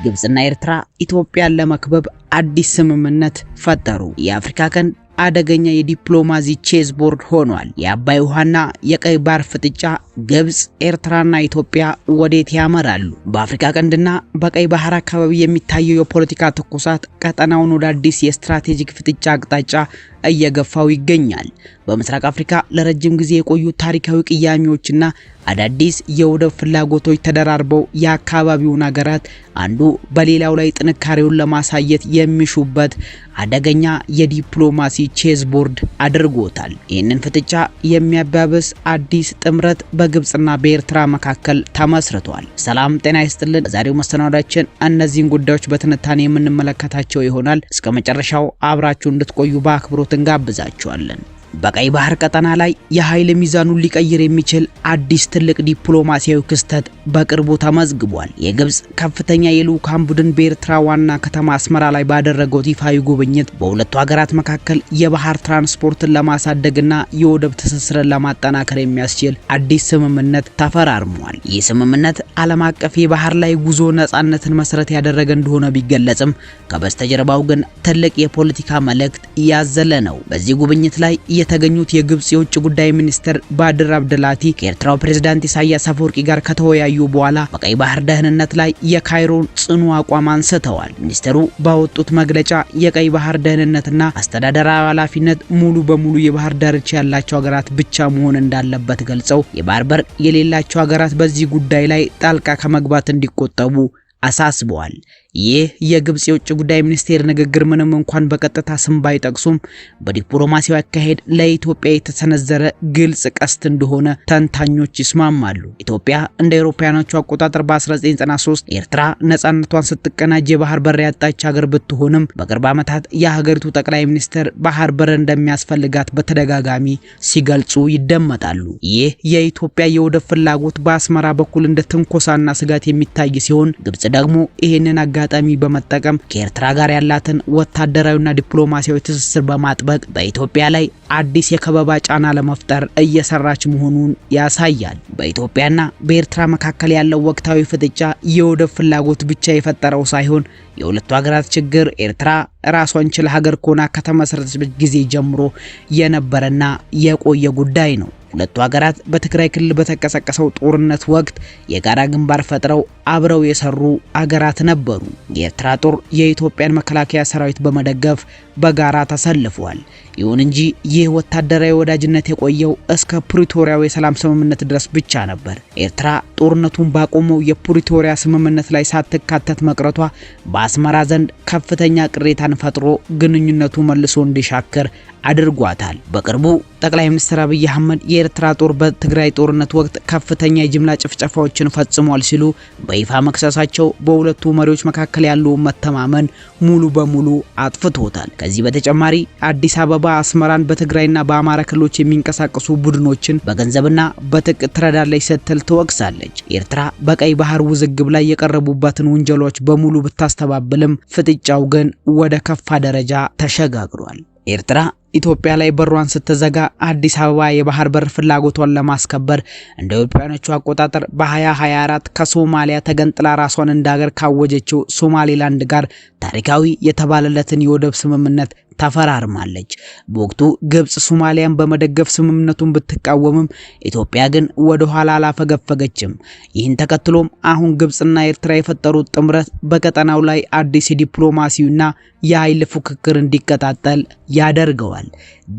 ግብጽና ኤርትራ ኢትዮጵያን ለመክበብ አዲስ ስምምነት ፈጠሩ። የአፍሪካ ቀንድ አደገኛ የዲፕሎማሲ chess board ሆኗል። የአባይ ውሃና የቀይ ባህር ፍጥጫ፣ ግብጽ፣ ኤርትራና ኢትዮጵያ ወዴት ያመራሉ? በአፍሪካ ቀንድና በቀይ ባህር አካባቢ የሚታየው የፖለቲካ ትኩሳት ቀጠናውን ወደ አዲስ የስትራቴጂክ ፍጥጫ አቅጣጫ እየገፋው ይገኛል። በምስራቅ አፍሪካ ለረጅም ጊዜ የቆዩ ታሪካዊ ቅያሜዎችና አዳዲስ የወደብ ፍላጎቶች ተደራርበው የአካባቢውን ሀገራት አንዱ በሌላው ላይ ጥንካሬውን ለማሳየት የሚሹበት አደገኛ የዲፕሎማሲ chess board አድርጎታል። ይህንን ፍጥጫ የሚያባብስ አዲስ ጥምረት በግብጽና በኤርትራ መካከል ተመስርቷል። ሰላም ጤና ይስጥልን። በዛሬው መሰናዷችን እነዚህን ጉዳዮች በትንታኔ የምንመለከታቸው ይሆናል። እስከ መጨረሻው አብራችሁ እንድትቆዩ በአክብሮት እንጋብዛችኋለን። በቀይ ባህር ቀጠና ላይ የኃይል ሚዛኑን ሊቀይር የሚችል አዲስ ትልቅ ዲፕሎማሲያዊ ክስተት በቅርቡ ተመዝግቧል። የግብጽ ከፍተኛ የልዑካን ቡድን በኤርትራ ዋና ከተማ አስመራ ላይ ባደረገው ይፋዊ ጉብኝት በሁለቱ ሀገራት መካከል የባህር ትራንስፖርትን ለማሳደግና የወደብ ትስስርን ለማጠናከር የሚያስችል አዲስ ስምምነት ተፈራርሟል። ይህ ስምምነት ዓለም አቀፍ የባህር ላይ ጉዞ ነጻነትን መሰረት ያደረገ እንደሆነ ቢገለጽም፣ ከበስተጀርባው ግን ትልቅ የፖለቲካ መልእክት ያዘለ ነው። በዚህ ጉብኝት ላይ የተገኙት የግብጽ የውጭ ጉዳይ ሚኒስትር ባድር አብደላቲ ከኤርትራው ፕሬዝዳንት ኢሳያስ አፈወርቂ ጋር ከተወያዩ በኋላ በቀይ ባህር ደህንነት ላይ የካይሮን ጽኑ አቋም አንስተዋል። ሚኒስትሩ ባወጡት መግለጫ የቀይ ባህር ደህንነትና አስተዳደራዊ ኃላፊነት ሙሉ በሙሉ የባህር ዳርቻ ያላቸው ሀገራት ብቻ መሆን እንዳለበት ገልጸው፣ የባህር በር የሌላቸው ሀገራት በዚህ ጉዳይ ላይ ጣልቃ ከመግባት እንዲቆጠቡ አሳስበዋል። ይህ የግብጽ የውጭ ጉዳይ ሚኒስቴር ንግግር ምንም እንኳን በቀጥታ ስም ባይጠቅሱም፣ በዲፕሎማሲያዊ አካሄድ ለኢትዮጵያ የተሰነዘረ ግልጽ ቀስት እንደሆነ ተንታኞች ይስማማሉ። ኢትዮጵያ እንደ አውሮፓውያኖቹ አቆጣጠር በ1993 ኤርትራ ነጻነቷን ስትቀናጅ የባህር በር ያጣች ሀገር ብትሆንም፣ በቅርብ ዓመታት የሀገሪቱ ጠቅላይ ሚኒስትር ባህር በር እንደሚያስፈልጋት በተደጋጋሚ ሲገልጹ ይደመጣሉ። ይህ የኢትዮጵያ የወደብ ፍላጎት በአስመራ በኩል እንደ ትንኮሳና ስጋት የሚታይ ሲሆን፣ ግብጽ ደግሞ ይህንን አጋጣሚ በመጠቀም ከኤርትራ ጋር ያላትን ወታደራዊና ዲፕሎማሲያዊ ትስስር በማጥበቅ በኢትዮጵያ ላይ አዲስ የከበባ ጫና ለመፍጠር እየሰራች መሆኑን ያሳያል። በኢትዮጵያና በኤርትራ መካከል ያለው ወቅታዊ ፍጥጫ የወደብ ፍላጎት ብቻ የፈጠረው ሳይሆን፣ የሁለቱ ሀገራት ችግር ኤርትራ ራሷን ችላ ሀገር ሆና ከተመሰረተችበት ጊዜ ጀምሮ የነበረና የቆየ ጉዳይ ነው። ሁለቱ ሀገራት በትግራይ ክልል በተቀሰቀሰው ጦርነት ወቅት የጋራ ግንባር ፈጥረው አብረው የሰሩ አገራት ነበሩ። የኤርትራ ጦር የኢትዮጵያን መከላከያ ሰራዊት በመደገፍ በጋራ ተሰልፏል። ይሁን እንጂ ይህ ወታደራዊ ወዳጅነት የቆየው እስከ ፕሪቶሪያው የሰላም ስምምነት ድረስ ብቻ ነበር። ኤርትራ ጦርነቱን ባቆመው የፕሪቶሪያ ስምምነት ላይ ሳትካተት መቅረቷ በአስመራ ዘንድ ከፍተኛ ቅሬታን ፈጥሮ ግንኙነቱ መልሶ እንዲሻክር አድርጓታል። በቅርቡ ጠቅላይ ሚኒስትር አብይ አህመድ የኤርትራ ጦር በትግራይ ጦርነት ወቅት ከፍተኛ የጅምላ ጭፍጨፋዎችን ፈጽሟል ሲሉ በይፋ መክሰሳቸው በሁለቱ መሪዎች መካከል ያለውን መተማመን ሙሉ በሙሉ አጥፍቶታል። ከዚህ በተጨማሪ አዲስ አበባ አስመራን በትግራይና በአማራ ክልሎች የሚንቀሳቀሱ ቡድኖችን በገንዘብና በትጥቅ ትረዳለች ስትል ትወቅሳለች። ኤርትራ በቀይ ባህር ውዝግብ ላይ የቀረቡባትን ውንጀሎች በሙሉ ብታስተባብልም፣ ፍጥጫው ግን ወደ ከፋ ደረጃ ተሸጋግሯል። ኤርትራ ኢትዮጵያ ላይ በሯን ስትዘጋ፣ አዲስ አበባ የባህር በር ፍላጎቷን ለማስከበር እንደ አውሮፓውያኖቹ አቆጣጠር በ2024 ከሶማሊያ ተገንጥላ ራሷን እንደ ሀገር ካወጀችው ሶማሌላንድ ጋር ታሪካዊ የተባለለትን የወደብ ስምምነት ተፈራርማለች። በወቅቱ ግብጽ ሶማሊያን በመደገፍ ስምምነቱን ብትቃወምም፣ ኢትዮጵያ ግን ወደ ኋላ አላፈገፈገችም። ይህን ተከትሎም አሁን ግብጽና ኤርትራ የፈጠሩት ጥምረት በቀጠናው ላይ አዲስ የዲፕሎማሲና የኃይል ፉክክር እንዲቀጣጠል ያደርገዋል።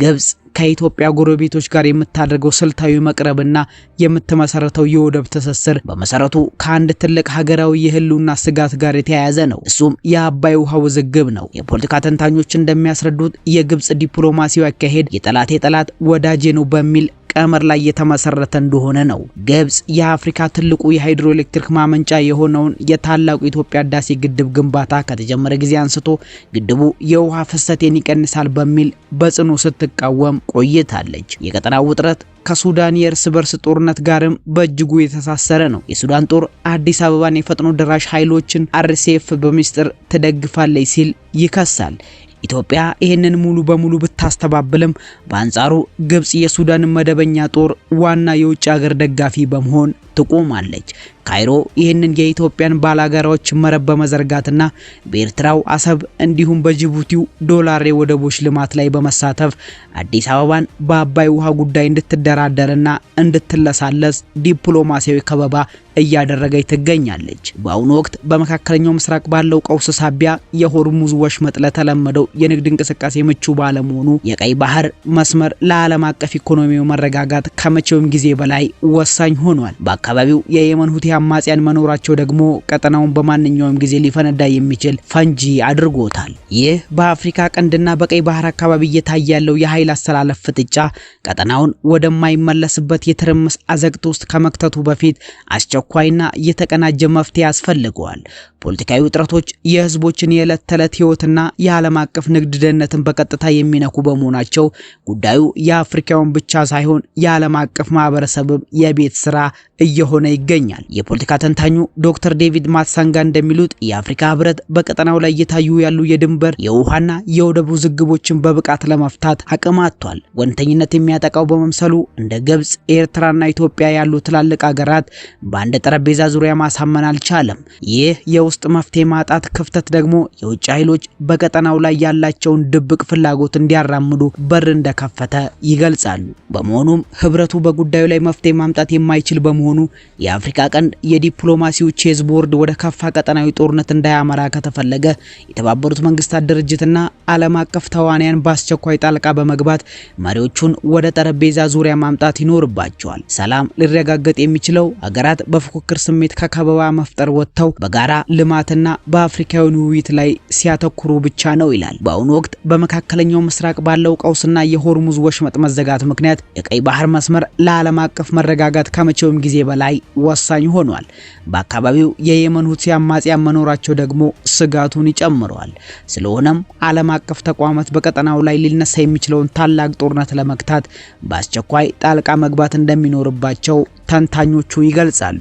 ግብጽ ከኢትዮጵያ ጎረቤቶች ጋር የምታደርገው ስልታዊ መቅረብና የምትመሰረተው የወደብ ትስስር በመሰረቱ ከአንድ ትልቅ ሀገራዊ የህልውና ስጋት ጋር የተያያዘ ነው። እሱም የአባይ ውሃ ውዝግብ ነው። የፖለቲካ ተንታኞች እንደሚያስረዱት የግብጽ ዲፕሎማሲያዊ አካሄድ የጠላቴ ጠላት ወዳጄ ነው በሚል ቀመር ላይ የተመሰረተ እንደሆነ ነው። ግብጽ የአፍሪካ ትልቁ የሃይድሮኤሌክትሪክ ማመንጫ የሆነውን የታላቁ የኢትዮጵያ ህዳሴ ግድብ ግንባታ ከተጀመረ ጊዜ አንስቶ ግድቡ የውሃ ፍሰቴን ይቀንሳል በሚል በጽኑ ስትቃወም ቆይታለች። የቀጠናው ውጥረት ከሱዳን የእርስ በርስ ጦርነት ጋርም በእጅጉ የተሳሰረ ነው። የሱዳን ጦር አዲስ አበባን የፈጥኖ ደራሽ ኃይሎችን RSF በሚስጥር ትደግፋለች ሲል ይከሳል። ኢትዮጵያ ይህንን ሙሉ በሙሉ ብታስተባብልም በአንጻሩ ግብጽ የሱዳን መደበኛ ጦር ዋና የውጭ ሀገር ደጋፊ በመሆን ትቆማለች። ካይሮ ይህንን የኢትዮጵያን ባላጋራዎች መረብ በመዘርጋትና በኤርትራው አሰብ እንዲሁም በጅቡቲው ዶላሬ ወደቦች ልማት ላይ በመሳተፍ አዲስ አበባን በአባይ ውሃ ጉዳይ እንድትደራደርና እንድትለሳለስ ዲፕሎማሲያዊ ከበባ እያደረገች ትገኛለች። በአሁኑ ወቅት በመካከለኛው ምስራቅ ባለው ቀውስ ሳቢያ የሆርሙዝ ወሽመጥ ለተለመደው የንግድ እንቅስቃሴ ምቹ ባለመሆኑ የቀይ ባህር መስመር ለዓለም አቀፍ ኢኮኖሚው መረጋጋት ከመቼውም ጊዜ በላይ ወሳኝ ሆኗል። በአካባቢው የየመን ሁቲ አማጽያን መኖራቸው ደግሞ ቀጠናውን በማንኛውም ጊዜ ሊፈነዳ የሚችል ፈንጂ አድርጎታል። ይህ በአፍሪካ ቀንድና በቀይ ባህር አካባቢ እየታየ ያለው የኃይል አሰላለፍ ፍጥጫ ቀጠናውን ወደማይመለስበት የትርምስ አዘቅት ውስጥ ከመክተቱ በፊት አስቸኳይና የተቀናጀ መፍትሄ ያስፈልገዋል። ፖለቲካዊ ውጥረቶች የህዝቦችን የዕለት ተዕለት ህይወትና የዓለም አቀፍ ንግድ ደህንነትን በቀጥታ የሚነኩ በመሆናቸው ጉዳዩ የአፍሪካውን ብቻ ሳይሆን የዓለም አቀፍ ማህበረሰብም የቤት ስራ እየሆነ ይገኛል። የፖለቲካ ተንታኙ ዶክተር ዴቪድ ማትሳንጋ እንደሚሉት የአፍሪካ ህብረት በቀጠናው ላይ እየታዩ ያሉ የድንበር፣ የውሃና የወደብ ውዝግቦችን በብቃት ለመፍታት አቅም አጥቷል። ወገንተኝነት የሚያጠቃው በመምሰሉ እንደ ግብጽ፣ ኤርትራና ኢትዮጵያ ያሉ ትላልቅ ሀገራት በአንድ ጠረጴዛ ዙሪያ ማሳመን አልቻለም። ይህ የውስጥ መፍትሄ ማጣት ክፍተት ደግሞ የውጭ ኃይሎች በቀጠናው ላይ ያላቸውን ድብቅ ፍላጎት እንዲያራምዱ በር እንደከፈተ ይገልጻሉ። በመሆኑም ህብረቱ በጉዳዩ ላይ መፍትሄ ማምጣት የማይችል በመሆኑ የአፍሪካ ቀንድ የዲፕሎማሲው chess board ወደ ከፋ ቀጠናዊ ጦርነት እንዳያመራ ከተፈለገ የተባበሩት መንግስታት ድርጅትና ዓለም አቀፍ ተዋንያን በአስቸኳይ ጣልቃ በመግባት መሪዎቹን ወደ ጠረጴዛ ዙሪያ ማምጣት ይኖርባቸዋል። ሰላም ሊረጋገጥ የሚችለው ሀገራት በፉክክር ስሜት ከከበባ መፍጠር ወጥተው በጋራ ልማትና በአፍሪካዊ ውይይት ላይ ሲያተኩሩ ብቻ ነው ይላል። በአሁኑ ወቅት በመካከለኛው ምስራቅ ባለው ቀውስና የሆርሙዝ ወሽመጥ መዘጋት ምክንያት የቀይ ባህር መስመር ለዓለም አቀፍ መረጋጋት ከመቼውም ጊዜ በላይ ወሳኝ ሆኗል። በአካባቢው የየመን ሁቲ አማጽያን መኖራቸው ደግሞ ስጋቱን ይጨምረዋል። ስለሆነም ዓለም አቀፍ ተቋማት በቀጠናው ላይ ሊነሳ የሚችለውን ታላቅ ጦርነት ለመግታት በአስቸኳይ ጣልቃ መግባት እንደሚኖርባቸው ተንታኞቹ ይገልጻሉ።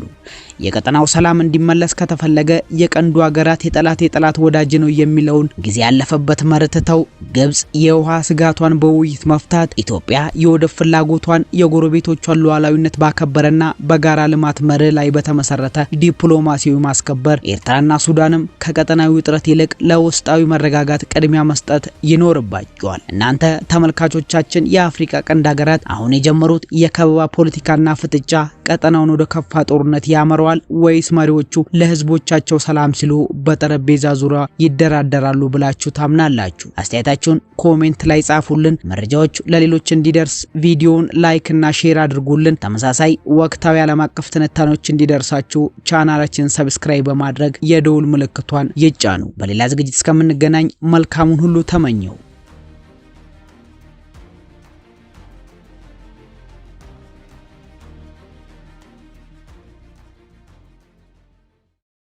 የቀጠናው ሰላም እንዲመለስ ከተፈለገ የቀንዱ ሀገራት የጠላት የጠላት ወዳጅ ነው የሚለውን ጊዜ ያለፈበት መርህ ትተው ግብጽ የውሃ ስጋቷን በውይይት መፍታት፣ ኢትዮጵያ የወደብ ፍላጎቷን የጎረቤቶቿን ሉዓላዊነት ባከበረና በጋራ ልማት መርህ ላይ በተመሰረተ ዲፕሎማሲያዊ ማስከበር፣ ኤርትራና ሱዳንም ከቀጠናዊ ውጥረት ይልቅ ለውስጣዊ መረጋጋት ቅድሚያ መስጠት ይኖርባቸዋል። እናንተ ተመልካቾቻችን፣ የአፍሪካ ቀንድ ሀገራት አሁን የጀመሩት የከበባ ፖለቲካና ፍጥጫ ቀጠናውን ወደ ከፋ ጦርነት ያመራዋል ወይስ መሪዎቹ ለህዝቦቻቸው ሰላም ሲሉ በጠረጴዛ ዙሪያ ይደራደራሉ ብላችሁ ታምናላችሁ? አስተያየታችሁን comment ላይ ጻፉልን። መረጃዎቹ ለሌሎች እንዲደርስ ቪዲዮውን like እና share አድርጉልን። ተመሳሳይ ወቅታዊ ዓለም አቀፍ ትንታኔዎች እንዲደርሳችሁ ቻናላችንን subscribe በማድረግ የደውል ምልክቷን ይጫኑ። በሌላ ዝግጅት እስከምንገናኝ መልካሙን ሁሉ ተመኘው።